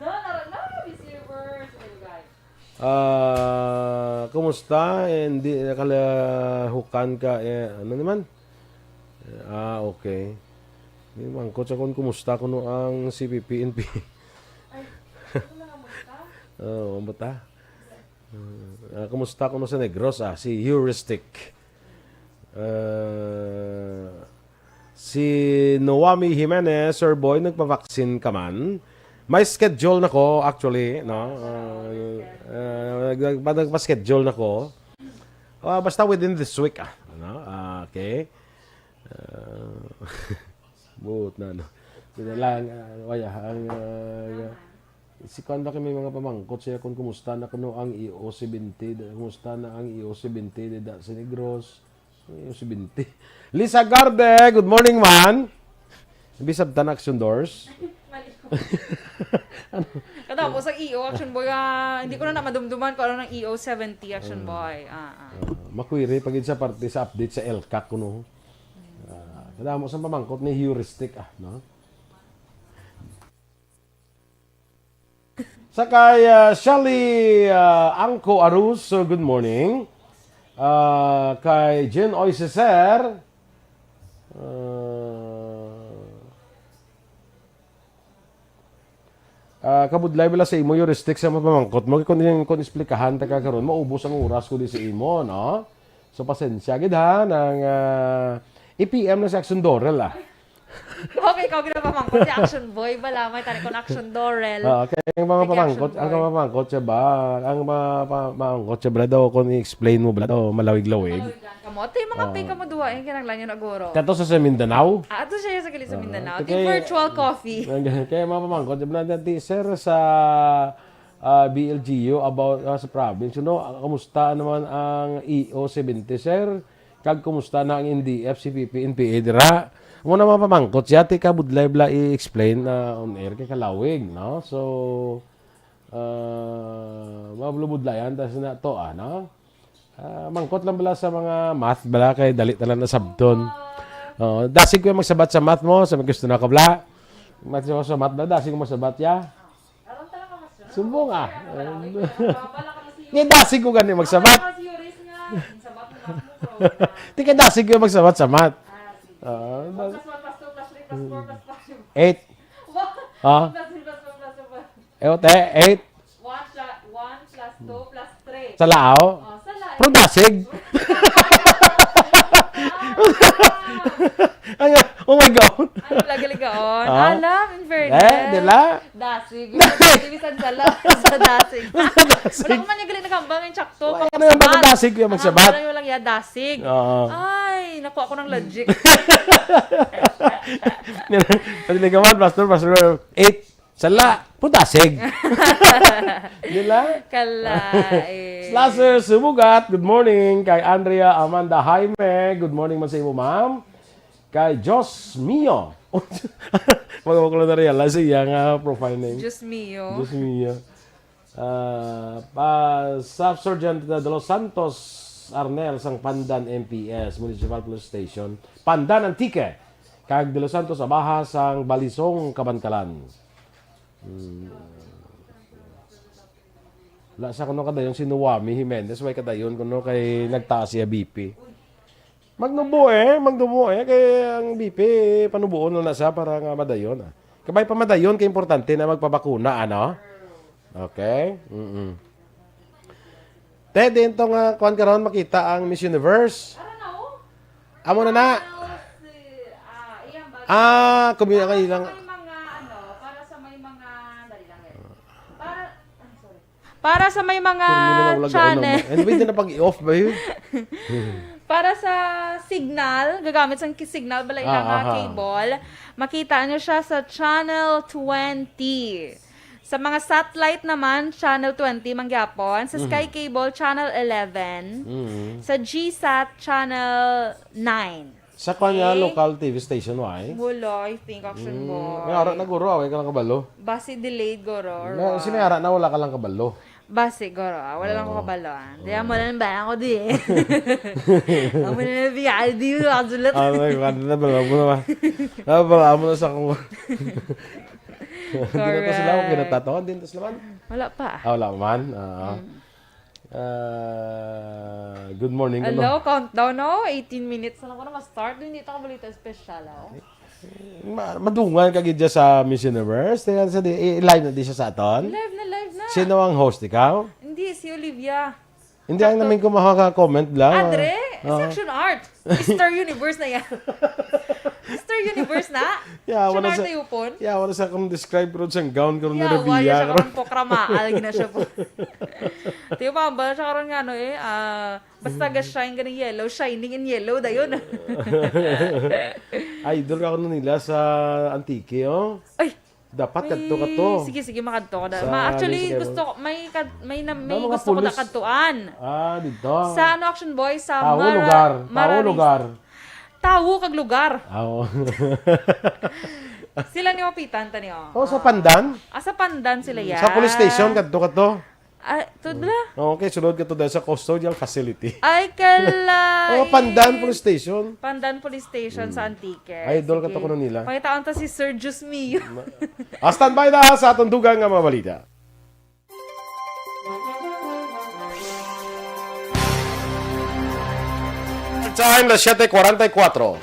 No, no, no, receivers. Hello, guys. Ah, kumusta? Hindi nakalahukan ka, eh, ano naman? Ah, okay. Di mangkot sa kung kumusta kuno ang C P P N P. Ay, ano na nga, kumusta? Oh, ang bata. Ah, kumusta kuno sa Negros, ah? Si Heuristic. Ah, si Noami Jimenez, "Sir Boy, nagpa-vaccine ka man?" May schedule na ko, actually, no? Ah, ah, nag-, nag-, nagpa-schedule na ko. Ah, basta within this week, ah. Ano? Ah, okay. Ah, buot na, no? Yun na lang, ah, wala, ang, ah, si Kwan ba kay may mga pamangkot siya kung kumusta na kuno ang E O seventy, da-, kumusta na ang E O seventy, da, sa Negros? E O seventy. Lisa Garde, good morning, man. Bisab ta na Action Doors. Mali ko. Ano? Katapos ang E O Action Boy, ah, hindi ko na, na madumduman kung ano ng E O seventy Action Ah. Boy. Ah, ah. Ah, makwiri pa gid sa parte sa update sa ELCAC kuno. Ah, kadamo sa pamangkot ni Heuristic, ah, no? Sa kay, ah, Shelly, ah, Angko Arus, so good morning. Ah, kay Jen Oy Ceser, ah, ah, kabudlay bala sa imo, Heuristic, sa mga pamangkot mo. Kung, kung explikahan ta ka karon, maubos ang oras ko di sa imo, no? So, pasensya gid, ha, nang, ah, i-P M na si Action Dorel, ah. Okay, ikaw ginapamangkot si Action Boy, bala, may tani ko na Action Dorel. Ah, okay, ang mga Sige, pamangkot, Action ang Boy. Mga pamangkot siya ba? Ang mga pa-, pamangkot siya, bala, daw, kung i-explain mo, bala, daw, malawig-lawig. Malawig lang kamo. Ito yung mga Ah. pay kamo duha, yung kinahanglan nyo na guro. Kato sa, sa Mindanao? Ah, ato siya sa kilid sa Ah, Mindanao. Ito kay yung virtual coffee. Kaya mga pamangkot, bala, dati, sir, sa, ah, B L G U about, ah, sa province, you know, ah, kamusta naman ang E O seventy, sir? Kag kumusta na ang N D F, C P P, N P A dira? Amo na mga pamangkot siya, ti kabudlay bala i-explain na on air kay kalawig, no? So, ah, mabulubudlayan ta sa nato, ah, no? Ah, mangkot lang bala sa mga math bala kay dali ta lang nasabton. Oo, dasig ko yung magsabat sa math mo, sa may gusto na ko bala. Math sa math bala, dasig ko magsabat ya. Aron talaga mas Sumbong, ah. Wala, wala, wala. Bala ka mas Ni dasig ko gani magsabat. Bala ka mas Yuris nga. Sabat mo lang mo, bro. Di ka dasig ko magsabat sa math. Ah, sige. Ah, One plus one plus two plus three plus four plus five. Eight. One Ah? plus three plus four plus two plus Eh, te, eight. One pla-, one plus two plus three. Sa lao? Oh, sa lao. Pero dasig. Ang, oh my God. Ano, lagi ligaon? Ah? Alam, in fairness. Eh, di la? Dasig. Yung bisan sa la-, sa dasig. Sa dasig. Wala ko man yung galing nakambang yung tsakto. Wala Pag na yung magsabat. Dasig yung Ah, magsabat. Wala yung walang ya, dasig. Oo. Ay, nakuha ko ng logic. Pwede ka man, Pastor, Pastor, eight, sala, pudasig. Di la? Kala, eh. Slasher Sumugat, good morning. Kay Andrea Amanda Jaime, good morning man sa imo, ma'am. Kay Diyos Mio. Mga ko na realize iya nga profile name. Diyos Mio. Diyos Mio. Ah, pa Staff Sergeant De Los Santos Arnel sang Pandan M P S, Municipal Police Station, Pandan, Antique. Kag De Los Santos Abaha sang Balisong, Kabankalan. Hmm. Wala sa kuno kadayon si Nuwami Jimenez, way kadayon kuno kay nagtaas siya B P. Magnubo eh, magnubo eh, kay ang B P panubuon na na siya para nga madayon, ah. Kabay pa madayon, kay importante na magpabakuna, ano? Okay? Mm-mm. Te, din to nga, kuwan karon, makita ang Miss Universe. Amo na na. Ah, community Para sa ilang may mga, ano, para sa may mga, dali lang eh. Para, ay, sorry. Para sa may mga Pero yun ang ulagaw channel. Naman. And pwede na pag i-off ba yun? Para sa signal, gagamit sang ki-, signal, balay na nga Aha. cable, makita nyo siya sa channel twenty. Sa mga satellite naman, channel twenty man gyapon. Sa Sky Mhm. Cable, channel eleven. Mhm. Sa G sat, channel nine. Sa kanya Okay. local T V station, why? Wala, I think, Action Mm, Boy. may ara na guro, away ka lang kabalo. Basi delayed guro, or Na, what? si may ara na, wala ka lang kabalo. Basi guro, ah, wala lang ko Oo. kabalo, ah. Di Oo. mo lang ba ako di eh. Amo na lang, V I D, wala ka sulat. Ah, may, ano na, bala mo na ba? Ah, bala mo na sa akong Hindi na to sila, okay na Correct. tato. Hindi na to sila man. Wala pa. Ah, wala man. Ah. Mm. Ah, good morning, Hello, ano? countdown, no? Eighteen minutes na lang ko na ma-start. Hindi ta kabalita espesyal, oh. Ma-, madungan ka gid dya sa Miss Universe. Tingnan sa di, i-, i-live na di siya sa aton. Live na, live na. Sino ang host, ikaw? Hindi, si Olivia. Hindi, ang Sakto. namin ko makaka-comment lang. Andre, Oo. section art. Mister Universe na yan. Mister Universe na? Yeah, Siya wala na sa, tayo pon? yeah, wala sa akong describe ron sang gown karon ni Yeah, Rabia, wala siya karon. karon po, kramaal, gina siya po. Tiyo pa, ba siya karon nga, ano eh, ah, basta ga-shine ka ng yellow, shining in yellow, dayon. Idol ka kuno nila sa Antique, oh. Ay! Dapat Ay, kadto ka to. sige, sige, makadto ka na. Sa Ma-, actually, Luis Guerrero. gusto ko, may kad-, may na, may Ba, mga gusto ko na pulis? kadtuan. Ah, dito. Sa ano, Action Boy? Sa Tawo, Mar-, lugar. Tawo, Mararis. lugar. Tawo kag lugar. Ah, oo. Sila ni Opitan, ta niyo. Oh, sa Ah. Pandan? Ah, sa Pandan sila Mm, yan. sa police station, kadto ka to. Ah, tudla? Okay, sulod ka to dahil sa custodial facility. Ay, kalay. Oh, Pandan Police Station. Pandan Police Station sa Mm. Antique. Idol ka Sige. to kuno nila. Pangitaan ta si Sir Juice Mio. Ma-, ah, standby na sa atong dugang nga mga balita. Time na siyete kwarenta y kuwatro.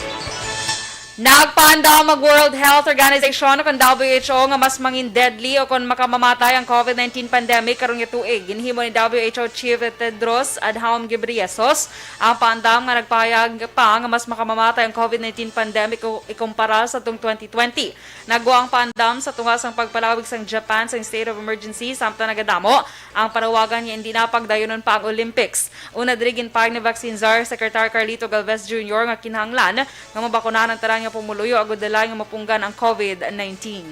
Nagpaandam ang World Health Organization o kon W H O nga mas mangin deadly o kon makamamatay ang COVID nineteen pandemic karon nga tuig. Ginhimo ni W H O Chief Tedros Adhanom Ghebreyesus ang paandam nga nagpahayag pa nga mas makamamatay ang COVID nineteen pandemic ku-, ikumpara sa tung twenty twenty. Nagwa ang paandam sa tunga sang pagpalawig sang Japan sang state of emergency samtang nagadamo ang panawagan nga indi na pagdayunon pa ang Olympics. Una diri, ginpahayag ni Vaccine Czar Secretary Carlito Galvez Junior nga kinahanglan nga mabakunahan ang tanan nga pumuluyo agud halin nga mapunggan ang COVID nineteen.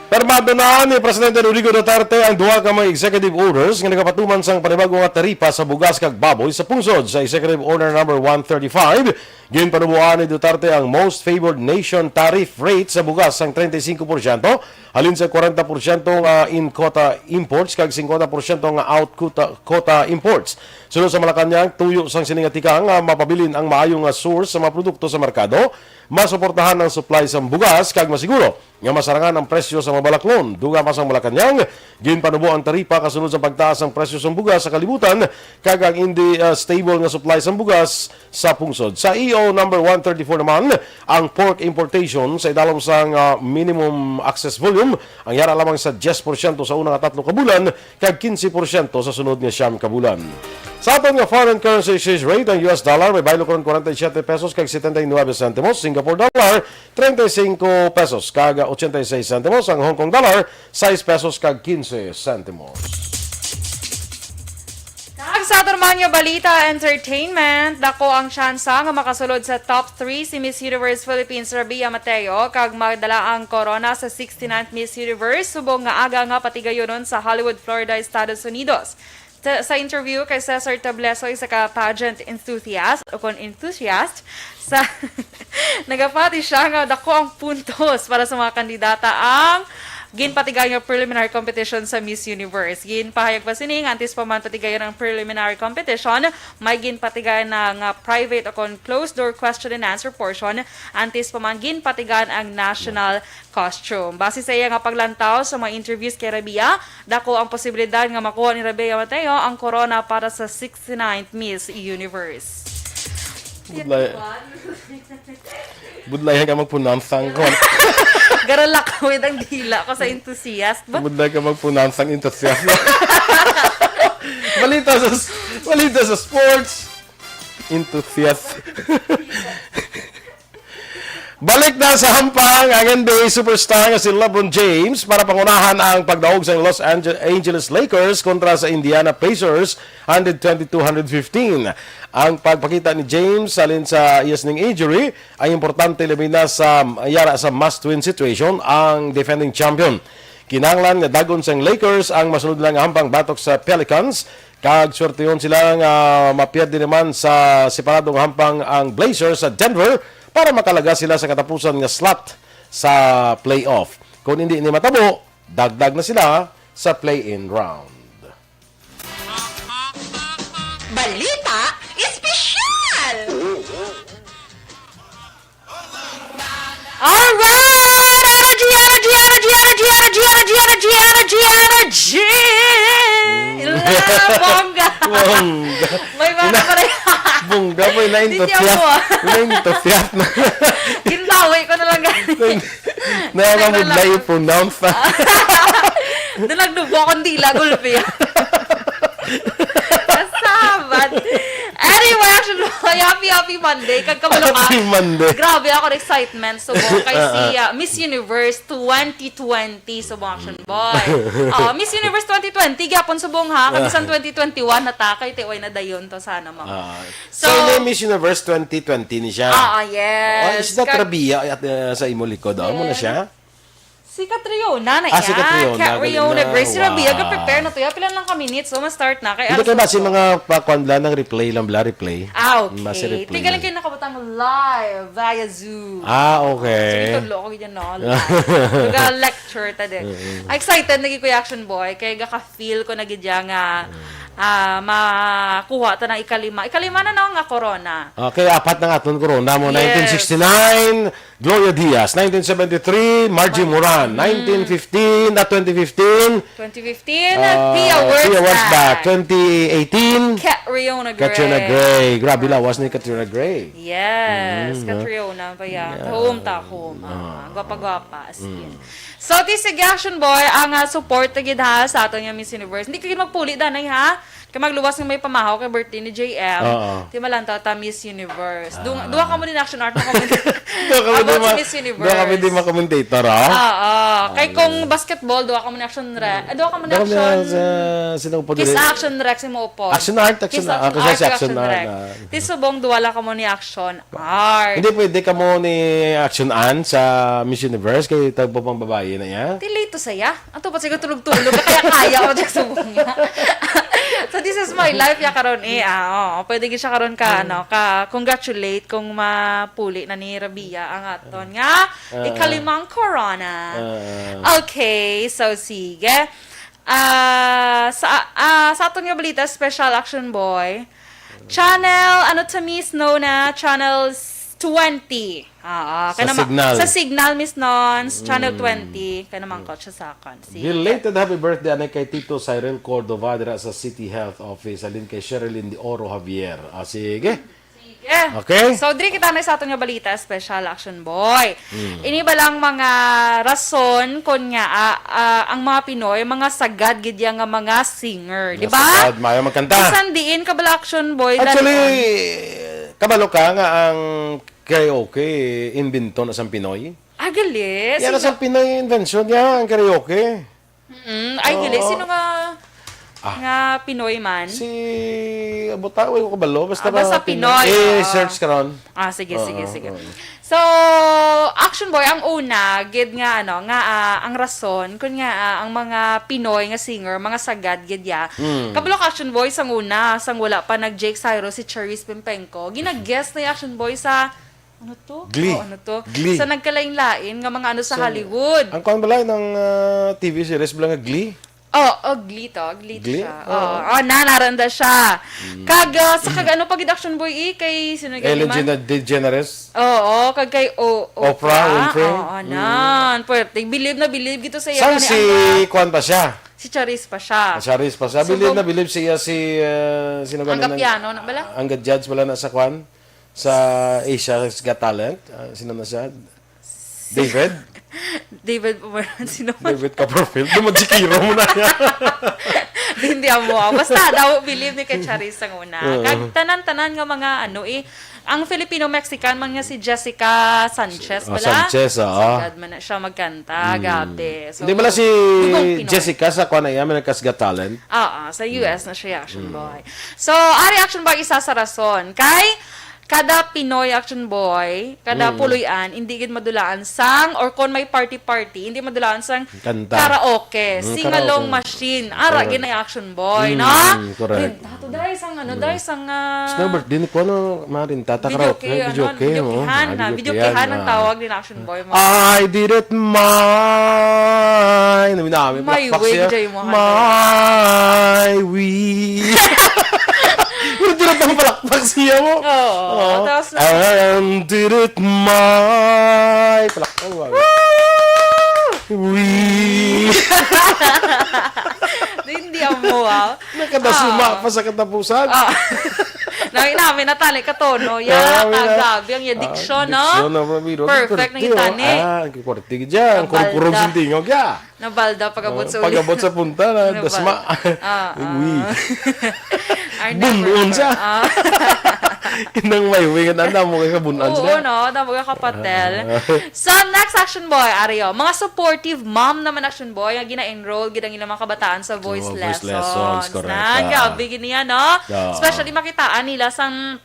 Pirmado na ni Presidente Rodrigo Duterte ang duha ka mga executive orders nga nagapatuman sang panibago nga taripa sa bugas kag baboy sa pungsod. Sa Executive Order Number one thirty-five, ginpanuboan ni Duterte ang Most Favored Nation tariff rate sa bugas sang treinta y cinco porsyento halin sa kwarenta porsyento nga in quota imports kag singkwenta porsyento nga out quota, quota imports. Sunod sa Malacañang, tuyo sang sini nga tikang nga mapabilin ang maayo nga source sa mga produkto sa merkado, masuportahan ang supply sang bugas kag masiguro nga masarangan ang presyo sa mga balaklon. Dugang pa sang Malacañang, ginpanubo ang taripa kasunod sa pagtaas sang presyo sang bugas sa kalibutan kag ang indi, ah, stable nga supply sang bugas sa pungsod. Sa E O number one thirty-four naman, ang pork importation sa idalom sang, ah, minimum access volume, ang yara lamang sa diyes porsyento sa una nga tatlo ka bulan kag kinse porsyento sa sunod nga siyam ka bulan. Sa aton nga foreign currency exchange rate, ang U S dollar may baylo karon kwarenta y siyete pesos kag setenta y nuebe sentimos, Singapore dollar treinta y cinco pesos kag ochenta y seis sentimos, ang Hong Kong dollar sais pesos kag kinse sentimos. Kag sa aton man nga balita, entertainment, dako ang tsansa nga makasulod sa top three si Miss Universe Philippines Rabia Mateo kag magdala ang korona sa sixty-ninth Miss Universe subong nga aga nga patigayonon sa Hollywood, Florida, Estados Unidos. Sa, sa interview kay Cesar Tableso, isa ka pageant enthusiast o kon enthusiast, sa nagapati siya nga dako ang puntos para sa mga kandidata ang ginpatigayon nga preliminary competition sa Miss Universe. Ginpahayag pa sini nga antes pa man patigayon ang preliminary competition, may ginpatigayon na nga private o kon closed door question and answer portion, antes pa man ginpatigayon ang national costume. Base sa iya nga paglantaw sa mga interviews kay Rabia, dako ang posibilidad nga makuha ni Rabia Mateo ang korona para sa sixty-ninth Miss Universe. Budlay. Budlayan ka magpunamsang ko. Garalakawid ang dila ko sa enthusiast ba? Budlay ka magpunamsang enthusiast. Balita sa s-, balita sa sports. Enthusiast. Balik na sa hampang ang N B A superstar nga si LeBron James para pangunahan ang pagdaog sa Los Ange- Angeles Lakers kontra sa Indiana Pacers, one twenty-two fifteen. Ang pagpakita ni James halin sa iya sining injury ay importante labi na sa yara sa must-win situation ang defending champion. Kinahanglan nga dagon sang Lakers ang masunod nila nga hampang batok sa Pelicans, kag swertehon sila nga mapierde naman sa separado nga hampang ang Blazers sa Denver para makalaga sila sa katapusan nga slot sa playoff. Kung hindi ni matabo, dagdag na sila sa play-in round. Balita Espesyal! Alright! Energy, energy, energy, energy, energy, energy, energy, energy, energy! Bongga! Bongga. May mga pare. Bongga mo, inain Di to siya fiyat. mo. Inain to fiyat na. Ginbawi ko na lang gani. Nakamudlay yung pronounce. Doon nagdubo akong dila, gulpi. Kasabat. Anyway, actually, happy, happy Monday. Kag kabalo ka. Happy Monday. Grabe ako excitement. So, kay si ah, Miss Universe twenty twenty, so, mga action boy. Oh, Miss Universe twenty twenty, gyapon subong ha. Kag bisan twenty twenty-one na ta, kay tiway na dayon to sana, mga. Ah, So, so, ini Miss Universe twenty twenty ni siya. Ah, ah, yes. Oh, is that Kat- Rabia at, uh, sa imo likod? Oh, mo na siya? Si Catriona na Ah, si iya. Catriona, Catriona galing na. Grace Rabia, Wow. Prepare na to. Ya, pila lang ka minutes, so ma-start na. Kay Hindi alas kay ba si otso. Mga pakuan lang ng replay lang bla, replay. Ah, okay. Basi replay Tingnan lang. Kayo nakabutang live via Zoom. Ah, So, okay. itudlo ko yun, no? Live. Nag-lecture ta din. Excited na gid ko, Action Boy. Kay gaka-feel ko na gid ya nga ah, makuha ta ng ikalima. Ikalima na, no, nga corona. Okay, apat na nga aton corona mo. Yes. nineteen sixty-nine, Gloria Diaz. nineteen seventy-three, Margie Moran. nineteen fifteen at twenty fifteen, twenty fifteen, ah, Pia Wurtzbach. Pia Wurtzbach. twenty eighteen, Catriona Gray. Catriona Gray. Grabe lawas ni Catriona Gray. Yes, Mm, Catriona pa yan. Yeah. Tahom, tahom. Ah, gwapa-gwapa, as in. So, ti sige, Action Boy, ang ah, support na gid ha sa aton nga Miss Universe. Hindi ka gid magpuli, danay ha. Kay magluwas nga may pamahaw kay birthday ni J M. Oo. Ti malanta ta Miss Universe. Du- duha ka mo din Action Art mo comment. Duha kami About di ma- sa Miss Universe. duha kami di ma-commentator, ha? Oo. Kay kung basketball, duha ka mo ni Action Re. Ah, duha ka mo ni Duha kami Action. sa, sino po Kiss diri? Action Rex mo po. Action Art, Action Kiss Art. Action Ah, kasi Art, si Action Action Art, Rex. ah. Ti subong duha lang ka mo ni Action Art. Hindi pwede ka mo ni Action Ann sa Miss Universe kay tagpo pang babae na iya. Ti late to saya. Ato pa siguro tulog-tulog ka kaya kaya ko sa subong niya. So this is my life ya karon eh. Ah, oh, pwede gid siya karon ka ano, ka congratulate kung mapuli na ni Rabia ang aton nga Ah. ikalimang corona. Ah. Okay, so sige. Ah, sa ah, sa aton nga balita, special action boy. Channel, ano to, Miss Nona? Channel twenty. Ah, ah, Sa kaya naman- Signal. Sa Signal, Miss Nons. Channel twenty. Kaya naman ko siya sa akin. Sige. Belated happy birthday anay kay Tito Cyril Cordova dira sa City Health Office, alin kay Sherilyn De Oro Javier. Ah, sige. Yeah. Okay. So, diri kita na sa aton nga balita, special action boy. Hmm. Ini ba lang mga rason kon nga ah, ah, ang mga Pinoy, mga sagad gid ya nga mga singer, di ba? Sagad, maayo magkanta. Bisan diin ka bala action boy, Actually, dali kabalo ka nga ang karaoke imbento na sang Pinoy? Ah, gali. Yan na Sige. sang Pinoy invention niya, ang karaoke. Mm, ay, gali. Oo. Sino nga Ah. nga Pinoy man? Si Abutaway ko kabalo, basta, Ah, basta ba Pinoy, Eh, oo. search karon. Ah, sige, Oo, sige, sige. oo. So, Action Boy, ang una, gid nga, ano, nga ah, ang rason, kun nga ah, ang mga Pinoy nga singer, mga sagad, gid ya. Mm. Kabalo ka, Action Boy, sang una, sang wala pa nag-Jake Cyrus, si Charisse Pimpenko, gina-guest na yung Action Boy sa, ano to? Glee. Oh, ano to? Glee. Sa nagkalain-lain nga mga ano sa So, Hollywood. Ang kuan bala ng ah, T V series bala nga Glee? Oh, oh, Glee to. Glee, to Glee? siya. Oo. Oh, oh, na, naranda siya. Kag, ah, sa kag ano pa gid Action Boy eh, kay sino gid Ellen man? Gina- DeGeneres? Oo, kag kay o, Oprah Winfrey? Oo, nan. Pwerte. Bilib na bilib gito sa iya. Saan Kani si ang- Kwan pa siya? Si Charisse pa siya. Si Charisse pa siya. So, Bilib kung- na bilib siya si, ah, sino Ang ganun ang- Kapiano na bala? Ang judge wala na sa Kwan? Sa Asia's Got Talent? Ah, sino na siya? David? David Pomeranz, sino man? David Copperfield? Duman si Kiro mo na niya. Hindi amo. Ah. Basta daw, believe ni kay Charis ang una. Oo. Kag tanan-tanan nga mga ano eh, ang Filipino-Mexican man nga si Jessica Sanchez Oh, bala. Sanchez, oo. Sagad man na siya magkanta, Mm. gabi. So, Hindi bala si dugong Pinoy. Jessica sa kuan na iya, may nagkas Got Talent? Oo, sa U S na siya, Action Mm. Boy. So, ari Action Boy, isa sa rason. Kay, kada Pinoy Action Boy, kada Mm. puloy-an, hindi gid madulaan sang, or kon may party-party, hindi madulaan sang Kanta. karaoke, Mm, sing-along karaoke. machine. Ara, Correct. gid na Action Boy, Mm, no? correct. Rin, tato, dahil sang, ano, Mm. dahil sang, ah, Snow birthday ni Kuano, Marin, tata video karaoke, key, ano, video key, video oh. keyhan Ah, na, video video keyhan keyhan, ang ah. tawag ni Action Boy mo. I did it my, namin namin, My palakpak way, siya. Jay Mohan. My way. Pero di na tang palakpak siya mo. Oo, Oo. tapos na- And did it my, palakpak mo. Woo! We. Hindi ang wow. Nakadasuma Ah. pa sa katapusan. Ah. Nami, nami, natali ka tono. Ya, Ah, wala. kagabi ang Ah, diksyon, no? diksyon na, bro, bro. Perfect na Pwerte, kita oh. ni. Ah, ang kikorte ka dyan. Ang Nabalda. kurkurong sintingog, ya. Nabalda pag-abot Oh, sa uli. pag-abot sa punta na, Nabal-, dasma. Ah, Uy. ah. Our Bun-on never siya. Ah. Inang may wing, ang damo kay kabun-an Oo, sila. no? Damo ka kapatel. Ah. So, next Action Boy, Ario. Mga supportive mom naman Action Boy, nga gina-enroll gid ang ilang mga kabataan sa voice Oh, voice lessons. lessons, correct. Nan, Ah. grabe gid niya, no? Ah. Especially makitaan nila sang,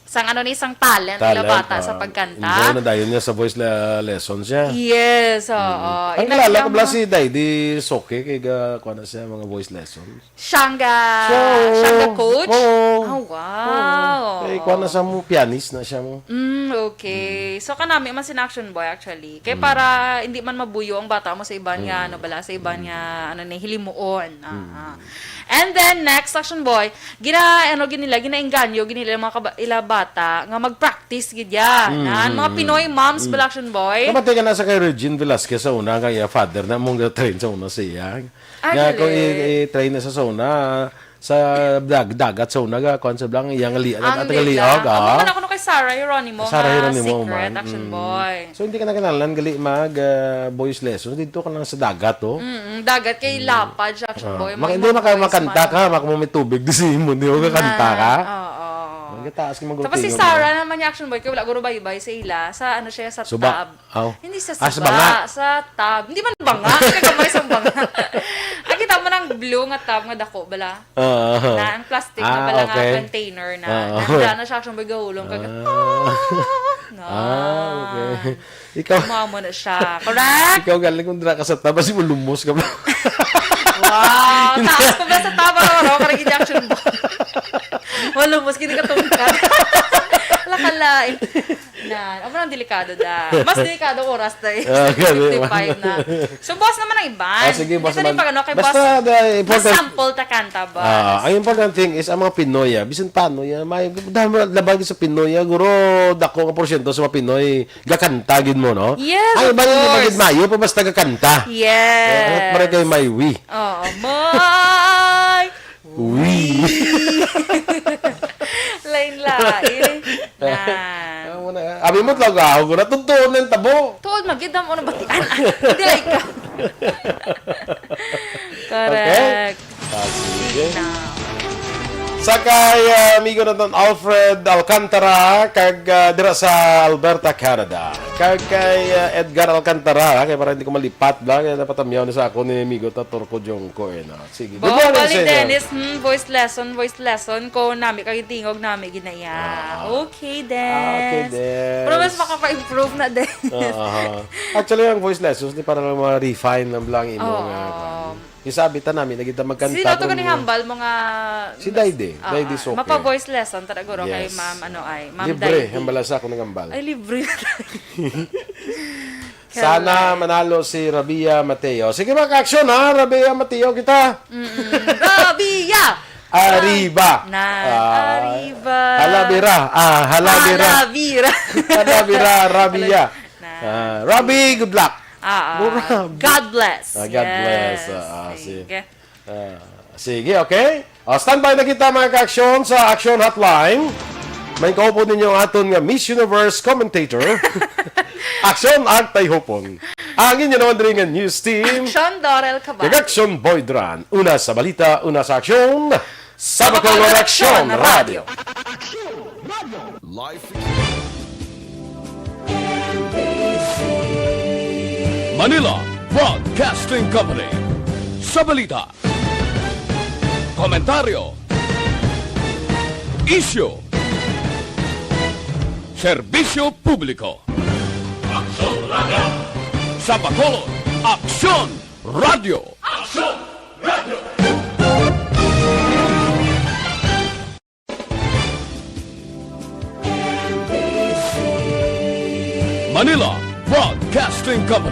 sang ano ni, sang talent nila Talent, bata sa ah. pagkanta. Enroll na dayon niya sa voice le-, lessons siya. Yes, oo. Mm. Ang Ina kilala niya ko bala mo. si Daydi Soke, kay ga-, kuha na siya mga voice lessons. Siyang ga-, So, siyang ga-coach? oo. Oh, wow. Oo. Eh, kuha na siya mo, pianist na siya mo. Mm, okay. Mm. So, kanami man si Action Boy, actually. Kay Mm. para hindi man mabuyo ang bata mo sa iban nga, Mm. ano bala, sa iban Mm. nga, ano ni, hilimuon. Ah, Mm. ah. And then, next, Action Boy, gina-, ano, gid nila, ginaengganyo, gid nila mga kaba-, ila bata, nga mag-practice, gid ya. Mm, Nan, mga mm, Pinoy mm. moms Mm. bala, Action Boy. Kapatid ka na sa kay Regine Velasquez sa una, kay iya father na mong train sa una siya. Ah, Nga kung galing. i-, i-train na sa sauna, sa dag-, dagat sauna, ga, kuwan sa blang, iyang li-, Ang at ang liog, ah. Amo man ako no kay Sarah Geronimo Sarah nga Geronimo, secret, man. Action Mm. Boy. So, hindi ka na kinahanglan gali mag, ah, voice lessons. Dito ka lang sa dagat, oh. Mm, dagat kay Mm. lapad siya, Action Ah, Boy. maka-, May hindi mga maka-, voice makanta man. ka, maka-, may tubig di sa imo, di ba? Kakanta Ah, ka? oo. Magkataas ka mag-, Tapos si routine, Sarah no? naman niya, Action Boy, kay wala guro baybay sa ila. Sa ano siya, sa Suba. tub. Aw. Hindi sa Ah, sa suba, banga. sa tub. Hindi man banga. Kaya kamay sa banga. Ang kita mo ng blue nga tub nga dako bala. Ah, ah. Na ang plastic na Ah, bala nga okay. container na. Ah. Nanda na siya, Action Boy, gahulong ka. Ah. Ah, na. Ah, okay. Ikaw, Mama na siya. Correct? ikaw galing kung dira ka sa tub, basi mo lumos ka ba? Wow! Taas ko ba sa tub, oro, oro, karang injection ba? Malumos, hindi ka tungkad. Lakalain. Na, amo nang delikado da. Mas delikado oras da eh. Ah, grabe, fifty-five man. na. So, boss naman ang iban. Ah, sige, boss Dito naman. din pag ano, kay Basta, boss, the important mas sample ta kanta, boss. Ah, ang important thing is ang mga Pinoy, ah, bisan paano, yan, may, dahil labag sa Pinoy, ah, guro, dako nga porsyento sa mga Pinoy, gakanta gid mo, no? Yes, Ay, of bali, course. Magid mayo, pa basta gakanta. Yes. Eh, ano, pare kay may wi. Oo, may Uy! Lain-lain. Nan. Amo na. Abi mo, talaga ako na. Totoo na yung tabo. Tuod, magidam o nabatian. Hindi, ay ka. Correct. Okay. Ah, sige. Sige na. Sa kay, ah, amigo naton Alfred Alcantara, kag, ah, dira sa Alberta, Canada. Kag kay, ah, Edgar Alcantara, kay para hindi ko malipat lang, kaya napatamyaw na sa ako ni amigo ta Torco Jongco, eh, no? Sige. Good Bo, morning bali, sa inyo. Dennis, hmm, voice lesson, voice lesson ko nami kay tingog nami ginaya. Ah. Okay, Des. Ah, okay, Des. Pero mas makaka-improve na, Des. Ah, aha. Actually, ang voice lessons, di para lang ma-refine lang lang imo Oo. nga, kwan. Yung sabi ta nami, nagita magkanta Sino to kung ganing hambal mo nga Si Dayde, ah, Dayde ah, Soke. Mapa-voice lesson, tara, guro, kay Yes. Ma'am, ano ay, Ma'am Libre, Dayde. Hambala sa ako ng hambal. Ay, libre. Sana Correct. manalo si Rabia Mateo. Sige, mag-action, ha? Rabia Mateo kita. Mm-mm. Rabia! Arriba. Na, Ah, arriba. Halabira. Ah, halabira. Halabira. Halabira, Rabia. Na. Ah, Rabi, good luck. Ah, ah. Murag. God bless. Ah, God bless. Yes. Ah, ah, si-, Sige. ah, sige, okay? Ah, standby na kita, mga ka-aksyon, sa Action Hotline. May kaupod ninyo ang aton nga Miss Universe commentator. Aksyon ang tayhopon. Ang inyo naman diri nga news team. Action, Dorel Cabal. Kag Action, Boy Dran. Una sa balita, una sa aksyon. Sa Bacolod Aksyon Radio. Live. Manila Broadcasting Company. Sa balita, komentaryo, isyu, serbisyo publiko. Aksyon Radio. Sa Bacolod, Aksyon Radio. Aksyon Radio. Manila Broadcasting Company.